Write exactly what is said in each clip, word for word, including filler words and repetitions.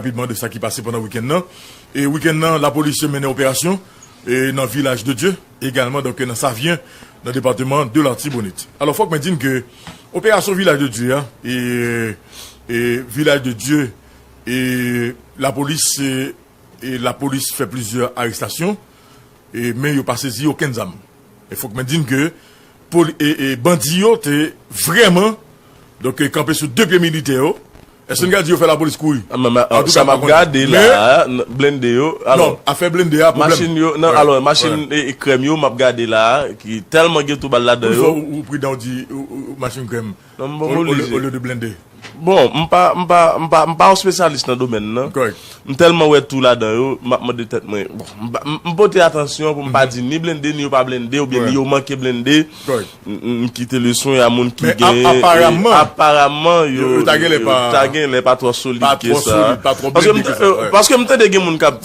rapidman de sa ki pase pandan wikenn nan. E wikenn nan, lapolis mennen operasyon e nan Vilaj de Dye, egalman donk nan Savyen, nan depatman de Latibonit. Alò, fòk mwen di n ke operasyon Vilaj de Dye a, e, e Vilaj de Dye, e lapolis, e, e lapolis fè plizyè arestasyon, e, men yo pa sezi okenn zam. E fòk mwen di n ke poli, e, e bandi yo te vrèman, donk, e, kanpe sou de pye militè yo. Èske n ka di yo fè lapolis kouri? Antouka, sa m ap gade la, blende yo, alò, non, afè blende a, pwoblèm. Machin yo, non, alò, machin e, e krèm yo, m ap gade la, ki tèlman gen tou bal ladan yo. Ou, ou pridan, ou di, ou, ou, machin krèm. Non, m pa oblije. Olye de blende. Bon, m pa, m pa, m pa, m pa yon espesyalis nan domèn nan. M tèlman wè tou ladan yo, m ap mande tèt mwen. Bon, m pa, m, m pote atansyon pou m pa di ni blende, ni yo pa blende, oubyen ni yo manke blende. M, m, m kite leson a moun ki genyen. Aparamman, yo, yo ta genlè pa twò solid ke sa. Paske m, paske m tande gen moun k ap,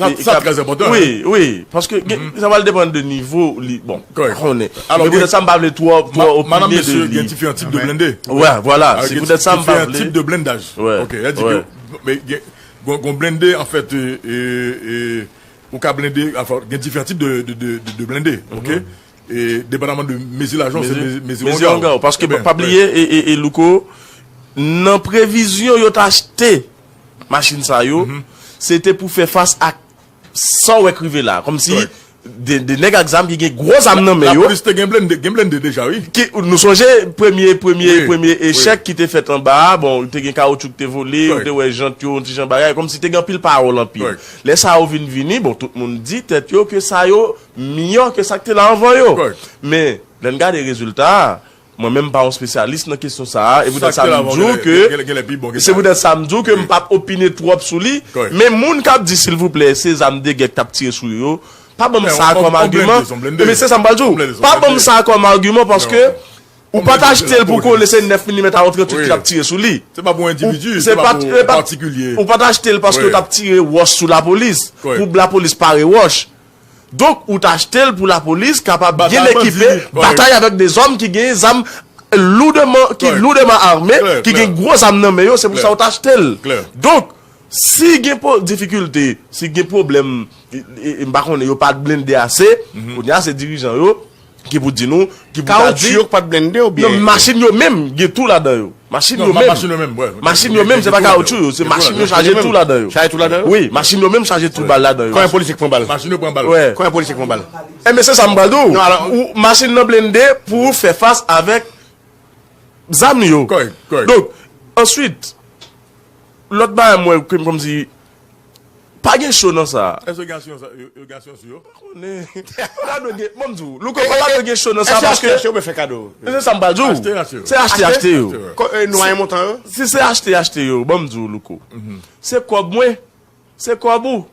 wi, wi, paske sa pral depann de nivo li, bon, konnen. Alò, men poutèt sa m pa vle twò, twò opine de li. Gen diferan tip de blende. Wè, vwala, se poutèt sa m pa vle. Gen diferan tip de blendaj. Ok, sa di ke, men gen, gon, gon blende, anfèt, e, e, e, ou ka blende, anfen, gen diferan tip de, de, de, de, de blende, ok? E depandaman de mezi lajan, se mezi, mezi wonga w. Paske pa bliye, e, e, e Louko, nan previzyon yo t achte machin sa yo, se te pou fè fas ak sa w wè k rive la. Kòmsi de, de nèg ak zam ki gen gwo zam nan men yo. Lapolis te gen blende, gen blende deja, wi. Ki, nou sonje premye, premye, premye echèk ki te fèt anba a, bon, te gen kawoutchou ki te vole, ou te wè jant yo, yon ti jan bagay, kòmsi te gen anpil pawòl anpil. Lè sa yo vin vini, bon, tout moun di tèt yo ke sa yo miyò ke sa k te la anvan yo. Men, lè n gade rezilta a, mwen menm m pa yon espesyalis nan kesyon sa a, e poutèt sa m di w ke, se poutèt sa m di w ke m p ap opine twòp sou li, men moun k ap di, silvouplè, se zam de gè k t ap tire sou yo, pa ban m sa a kòm agiman. Men se sa m pral di w. Pa ban m sa a kòm agiman paske ou pa t achte l pou konnen se nèf milimèt a yon tranntuit ki t ap tire sou li. Se pa pou endividi, se pa pou patikilye. Ou pa t achte l paske yo t ap tire wòch sou lapolis, pou lapolis pare wòch. Donk, ou t achte l pou lapolis kapab byen ekipe, batay avèk de zòm ki gen zam loudman, ki loudman ame, ki gen gwo zam nan men yo, se pou sa ou t achte l. Donk, si gen po-, difikilte, si gen pwoblèm, e, e, e, m pa konnen, yo pa t blende ase, kounye a se dirijan yo ki pou di nou, ki pou ta di. Kawoutchou yo k pa t blende oubyen? Non, machin yo menm, gen tou ladan yo. Machin yo menm. Machin yo menm, se pa kawoutchou yo, se machin yo chaje tou ladan yo. Chaje tou ladan yo? Wi, machin yo menm chaje tou bal ladan yo. Konbyen polisye k pran bal? Machin yo pran bal. Konbyen polisye k pran bal? Enben, se sa m pral di w. Ou, machin nan blende pou fè fas avèk zam yo. Kòrèk, kòrèk. Donk, answit, lòt bagay mwen, kòmsi, pa gen cho nan sa. Èske gen asirans, yo, yo gen asirans yo? Pa konnen. Pa ta dwe gen, bon, m di w, Louko, pa ta dwe gen cho nan sa paske. Achte, achte, ou fè kado. Se sa m pral di w. Achte, achte. Se achte, achte yo. Nwa e montan yo? Si se achte, achte yo, bon, m di w, Louko. Se kòb mwen, se kòb ou.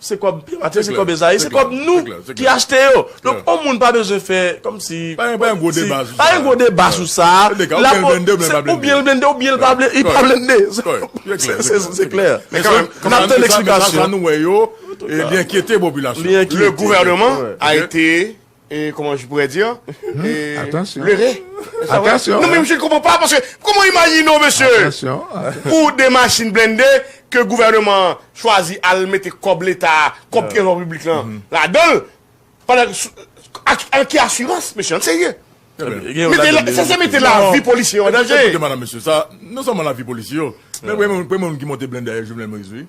Se kòb Pye Mate, se kòb Ezayi, se kòb nou ki achte yo. Donk, yon moun pa bezwen fè kòmsi. Pa gen gwo deba sou sa. Pa gen gwo deba sou sa. Oubyen l blende, oubyen l pa blende, li pa blende. Se klè. Men kanmenm, n ap tann eksplikasyon. Sa nou wè yo, li enkyete popilasyon. Le gouvernement a été, et comment je pourrais dire, et leurré. Attention. Non, men je ne comprends pas, paske kòman imajine w, mesye, pou de machin blende ke gouvènman an chwazi al mete kòb Leta, kòb trezò piblik lan, ladan l, pandan, ak, ak ki asirans, mesye, ann serye? Mete la, sa se mete lavi polisye yo an danje. Ekoute, madanm, mesye, sa, non sèlman lavi polisye yo, men premye moun, premye moun ki monte blende a, Jovenel Moïse, wi.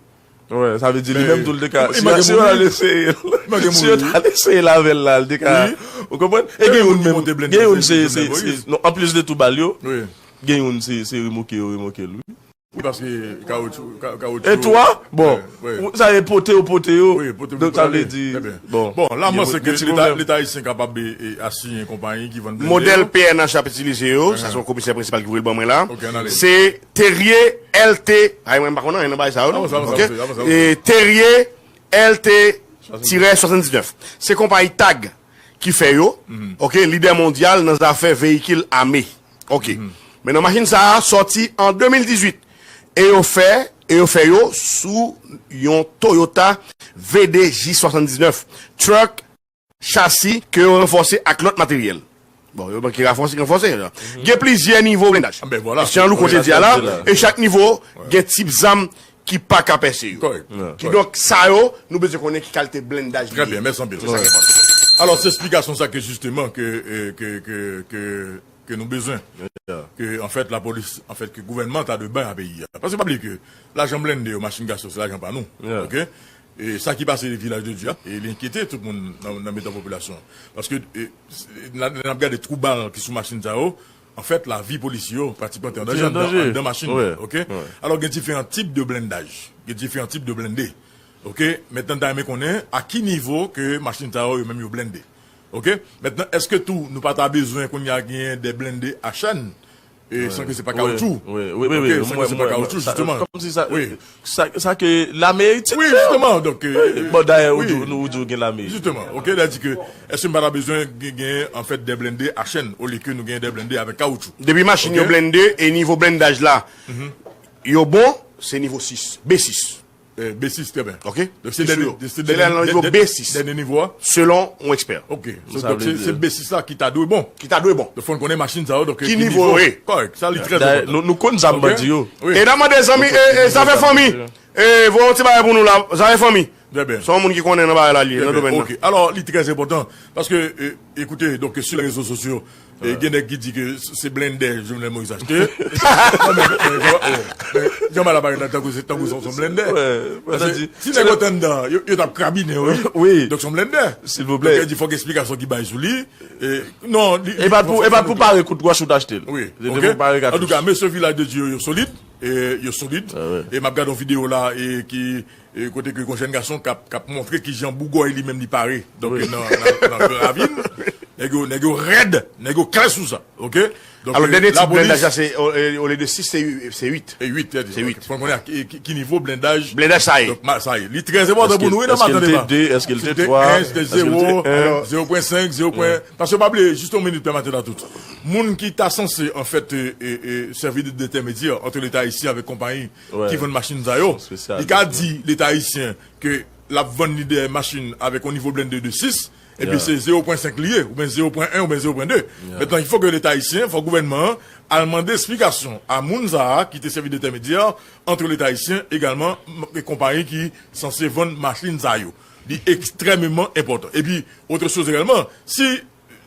Wi, sa vle di li menm tou, li te ka, si yo ta eseye l, si yo ta eseye l avè l la, li te ka, ou konprann? E gen youn menm, gen youn se, se, se, non, anplis de tou bal yo, gen youn se, se remoke yo remoke l, wi. Wi, paske kawotchou, ka-, kawotchou. E twa, bon, sa e pote yo pote yo. Donk, sa vle di, bon, bon, la, mwen panse ke Leta, Leta ayisyen kapab, e, e, asiyen konpayi ki vann blende yo. Modèl P N H ap itilize yo, sa se yon komisè prensipal ki voye l ban mwen la. Se Terrier L T, ay, mwen, m pa konn anyen nan bagay sa yo, non. E Terrier L T tirè swasanndiznèf. Se konpayi Tag ki fè yo, ok, lidè mondyal nan zafè veyikil ame. Ok. Men nan machin sa a sòti an de mil dizuit. E yo fè, e yo fè yo sou yon Toyota V D J swasanndiznèf. Truck chasi ke yo ranfòse ak lòt materyèl. Bon, yo manke ranfòse, ranfòse. Gen plizyè nivo blendaj. E jan Louko te di a la, e chak nivo gen tip zam ki pa ka pèse yo. Kidonk, sa yo, nou bezwen konnen ki kalite blendaj li ye. Trè byen, mèsi anpil. Se sa ki enpòtan. Alò, se esplikasyon sa ke jisteman ke, ke, ke, ke, ke nou bezwen. Ke, anfèt, lapolis, anfèt, ke gouvènman ta dwe bay a peyi a. Paske pa bliye ke lajan blende yo, machin gason, se lajan pa nou. Oke? E sa ki pase Vilaj de Dye a, e li enkyete tout moun nan, nan mitan popilasyon an. Paske, e, lè n ap gade twou bal ki sou machin sa yo, anfèt, lavi polisye yo pratikman te an danje anndan, anndan machin yo, oke? Alò, gen diferan tip de blendaj, gen diferan tip de blende, oke? Mentnan, n ta renmen konnen a ki nivo ke machin sa yo, yo menm yo blende, oke? Mentnan, èske tou, nou pa ta bezwen kounye a genyen de blende a chèn, e san ke se pa kawotchou? Wi, wi, wi, wi, san ke se pa kawotchou, jisteman. Kòmsi sa, sa, sa ke lame Ayiti, wi, jisteman, donk, bon, dayè, ou di, nou, ou di w gen lame. Jisteman, oke, sa di ke, èske n pa ta bezwen gen, gen, anfèt, de blende a chèn, olye ke nou gen de blende avèk kawotchou? Depi machin yo blende, e nivo blendaj la, yo bon, se nivo sis, B sis. B sis, trè byen. Oke? Donk, se dènye, se dènye nivo a? Selon yon ekspè. Oke. Donk, se, se B sis la ki ta dwe bon. Ki ta dwe bon. Donk, fò n konnen machin sa yo, donk, ki nivo yo ye. Kòrèk. Sa, li trè enpòtan. Nou, nou konn zam bandi yo. E n ap mande zanmi, e, e, Zafè Fanmi. E, voye yon ti bagay pou nou la, Zafè Fanmi. Trè byen. Se yon moun ki konnen nan bagay la li ye, nan domèn nan. Oke. Alò, li trè enpòtan. Paske, e, ekoute, donk, sou les réseaux sociaux, e gen nèg ki di ke se blendè Jovenel Moïse achte. Non, men, men, men, Jean Mal ap parèt la tankou se, tankou se yon blendè. Paske si nèg yo te anndan, yo, yo t ap krabinen, wi. Donk, se yon blendè. Silvouplè. Donk, yo di fòk eksplikasyon ki bay sou li. E, non, li, e pa pou, e pa pou pare kout wòch ou t achte l. Wi, oke. Antouka, mesye Vilaj de Dye yo, yo solid. E, yo solid. E m ap gade yon videyo la, e ki, e kote ke yon jèn gason k ap, k ap montre kijan bougòy li menm li pare. Donk, nan, nan, nan Gran Ravin, nèg yo, nèg yo rèd, nèg yo klè sou sa, oke? Donk, alò, dènye tip blendaj la, se, o, e, olye de sis, se, se uit. Se uit, se uit. Fò n konnen a ki, ki, ki nivo blendaj. Blendaj sa ye. Donk, sa ye. Li trè enpòtan pou nou, wi, nan maten debat. Èske l te de, èske l te twa, èske l te en, èske l te zewo, zewo pwen senk, zewo pwen, paske pa bliye, jis yon minit, pèmèt la tout. Moun ki ta sanse, anfèt, e, e, e, sèvi de, de entèmedyè ant Leta ayisyen avèk konpayi ki vann machin sa yo. Li ka di Leta ayisyen ke l ap vann li de machin avèk yon nivo blende de sis, epi se zewo pwen senk li ye, oubyen zewo pwen en, oubyen zewo pwen de. Mentnan, il faut que Leta ayisyen, fò gouvènman an al mande esplikasyon a moun sa a ki te sèvi de entèmedyè ant Leta ayisyen egalman, m-, e konpayi ki sanse vann machin sa yo. Li ekstrèmeman enpòtan. Epi, otre choz egalman, si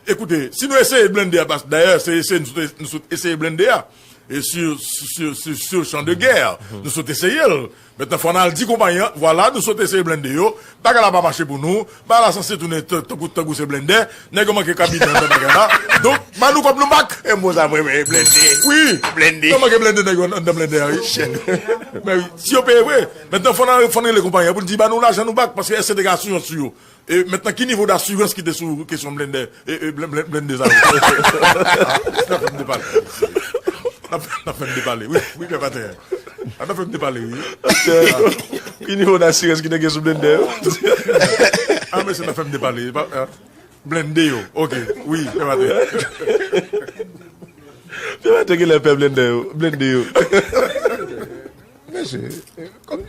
Ekoute, si nou eseye blende a, pas-, dayè, se eseye nou sot, nou sot eseye blende a. E sur, sur, sur, sur, sur le champ de guerre, nou sot eseye l. Mentnan, fò n al di konpayi an, vwala, nou sot eseye blende yo, bagay la pa mache pou nou, bagay la sanse tounen t-, tankou, tankou se blendè, nèg yo manke kabine anndan bagay la. Donk, ban nou kòb nou bak. E mo sa mwen renmen, blende. Wi. Blende. Yo manke blende nèg yo anndan blendè a, wi. Men wi, si yo peye vre, mentnan, fò n al, fò n rele konpayi an pou n di, ban nou lajan nou bak, paske èske te gen asirans sou yo? E mentnan, ki nivo dasirans ki te sou kesyon blendè, e, e, blen-, blen-, blende sa yo? Sa fè m depale. N ap, n ap fè m depale, wi, wi, pè patè. A, n ap fè m depale, wi. Ki nivo dasirans ki te gen sou blendè yo? A, mesye, n ap fè m depale. Pa, a, blende yo, oke, wi, pè patè. Pè patè genlè pè blendè yo, blende yo. Mesye, kòm,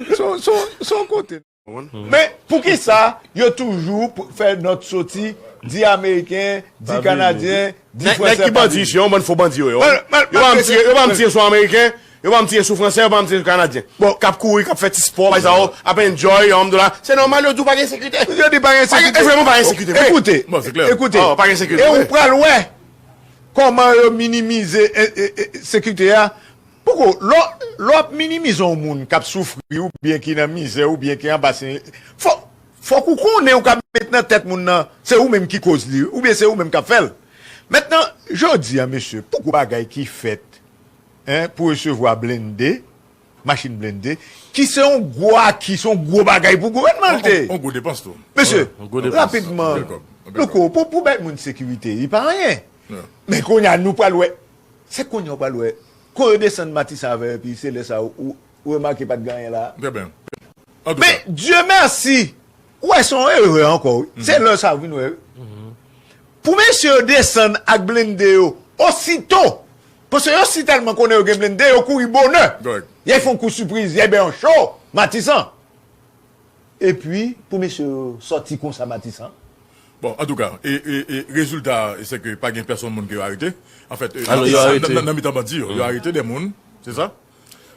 se yon, se yon, se yon kote. Men, poukisa yo toujou p-, fè nòt soti, di Ameriken, di Kanadyen, di Fransè pa vini? Nèg ki bandi isi, yon bann fo bandi yo ye. Yo pa janm tiye, yo pa janm tiye sou Ameriken, yo pa janm tiye sou Fransè, yo pa janm tiye sou Kanadyen. Bon, k ap kouri, k ap fè ti spò, bay sa yo, ap enjoy, yon dola. Se nòmal, yo di w pa gen sekirite. Yo di pa gen sekirite. E vrèman pa gen sekirite vre. Ekoute, ekoute. E ou pral wè kòman yo minimize, e, e, e, sekirite a. Poko, lè w, lè w ap minimize yon moun k ap soufri, oubyen ki nan mizè, oubyen ki anba, se, fò, fòk ou konnen ou ka met nan tèt moun nan, se ou menm ki koz li, oubyen se ou menm k ap fè l. Mentnan, jodi a, mesye, poko bagay ki fèt, en, pou resevwa blende, machin blende, ki se yon gwo aki, se yon gwo bagay pou gouvènman l te. Yon, yon, yon gwo depans tou. Mesye, rapidman, louko, pou, pou bay moun sekirite, li pa anyen. Men kounye a, nou pral wè. Se kounye a w pral wè. Kon yo desann Matisan avè, epi se lè sa a ou, ou remake pa t gen anyen la. Trè byen. Men, Dye mèsi, ou wè se yon erè ankò, wi. Se lè sa a w vin wè, wi. Pou mesye yo desann ak blende yo, osito, paske yo si tèlman konnen yo gen blende, yo kouri bonè. Y al fè yon kou sipriz, y al bay yon cho, Matisan. Epi, pou mesye yo sòti konsa Matisan. Bon, antouka, e, e, e rezilta a, se ke pa gen pèsonn moun ke yo arete. Anfèt, e, nan, nan, nan mitan bandi yo, yo arete de moun, se sa?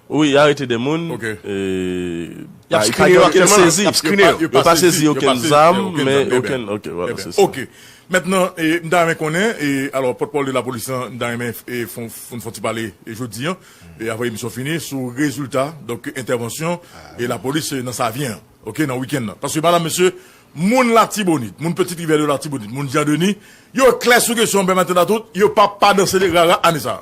Wi, y arete de moun. Ok. E, Y ap pa- skrine pa yo gen okenn aktyèlman. sezi. Y ap skrine yo. Yo pa sezi okenn zam, men okenn okenn. Ok, vwala, se sa. Ok. Mentnan, e, m ta renmen konnen, e, alò, pòtpawòl de lapolis lan, m ta renmen e, fon, fon, fon ti pale e, jodi an, e, avan emisyon fini, sou rezilta, donk, entèvansyon e lapolis e, nan Savyen, ok, nan wikenn nan. Paske, madanm, mesye, moun Latibonit, moun Petite Rivière de Latibonit, moun Jan Deni, yo klè sou kesyon, ben, maten tout, yo pa pa danse de rara ane sa.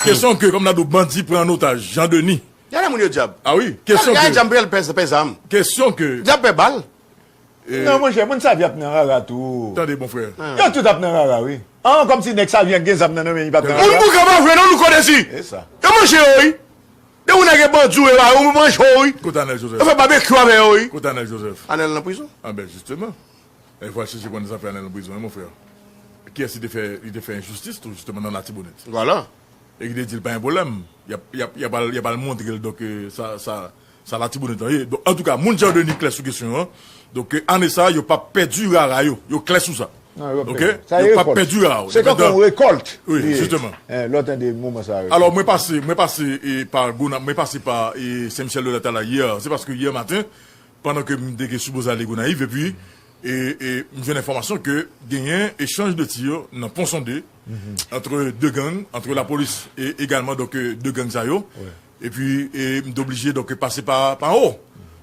Kesyon ke, kòm nan do bandi pran an otaj, Jan Deni. Gade moun yo dyab. Ah wi, kesyon Gade ke, dyab pè, pè, pè zam. Kesyon ke, Dyab pè bal. Non, monchè, moun Savyen ap nan rara tou. Tande, mon frè. Yo tout ap nan rara, wi. An, kòmsi nèg Savyen gen zam nan, nan men, li p ap nan Moun rara. pou kaba vre non, nou kone si. E sa. Yo manje yo, wi. Yo moun gen bandi, yo la, yo manje yo, wi. Kote Anel Yo Joseph? fè babekyou avè yo, wi. Kote Anel Joseph? Anel nan prizon. Ah ben, jisteman. E fwa chèche konn zafè Anel nan prizon, wi, mon frè. Kiyès li te fè, li te fè enjistis tou, jisteman, nan Latibonit? Vwala. E ki te di l pa gen pwoblèm. Y ap, y ap, y ap al, y ap al montre l, donk, e, sa, sa, sa Latibonit lan ye. Donk, antouka, moun Jan Deni klè sou kesyon an. Donk, e, ane sa, yo p ap pèdi rara yo. Yo klè sou sa. Non, yo p ap Ok? pèdi. Sa Yo ye p ap rekòlt. pèdi rara yo. Se tankou Menm rekòlt. Wi, Li ye. Jisteman. Eh, lè w tande moman sa yo. Alò, mwen pase, mwen pase e, pa Gona, mwen pase pa e, Sen Michèl de Latala yè. Se paske yè maten, pandan ke m te gen sipoze ale Gonayiv, epi e, e, m jwenn enfòmasyon ke genyen echanj de tir nan Pon Sonde, antre de gang, antre lapolis e egalman, donk, e, de gang sa yo. Epi, e, m te oblije, donk, pase pa, pa anwo.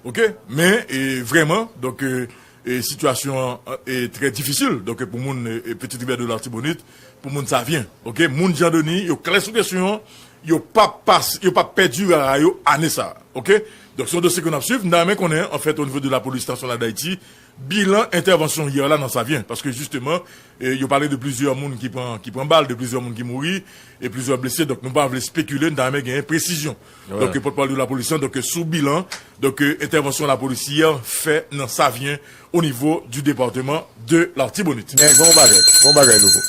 Ok? Men, e, vrèman, donk, e, e, sitiyasyon an e, trè difisil, donk, pou moun e, e, Petite Rivière de Latibonit, pou moun Savyen. Ok? Moun Jan Deni, yo klè sou kesyon an, yo p ap pas, yo p ap pèdi rara yo ane sa. Ok? Donk, se yon dosye ke n ap swiv. M ta renmen konnen, anfèt, o nivo de lapolis nasyonal d Ayiti, bilan entèvansyon yè la nan Savyen. Paske, jisteman, e, yo pale de plizyè moun ki pran, ki pran bal, de plizyè moun ki mouri, e plizyè blese. Donk, nou pa vle spekile, n ta renmen genyen presizyon. Donk, pòtpawòl de lapolis lan, donk, sou bilan, donk, entèvansyon lapolis yè fè nan Savyen, o nivo di depatman de Latibonit. Men gon bagay, gon bagay, Louko.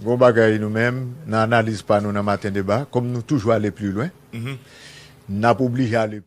Gon bagay nou menm, nan analiz pa nou nan Maten Deba, kòm nou toujou ale pli lwen, n ap oblije ale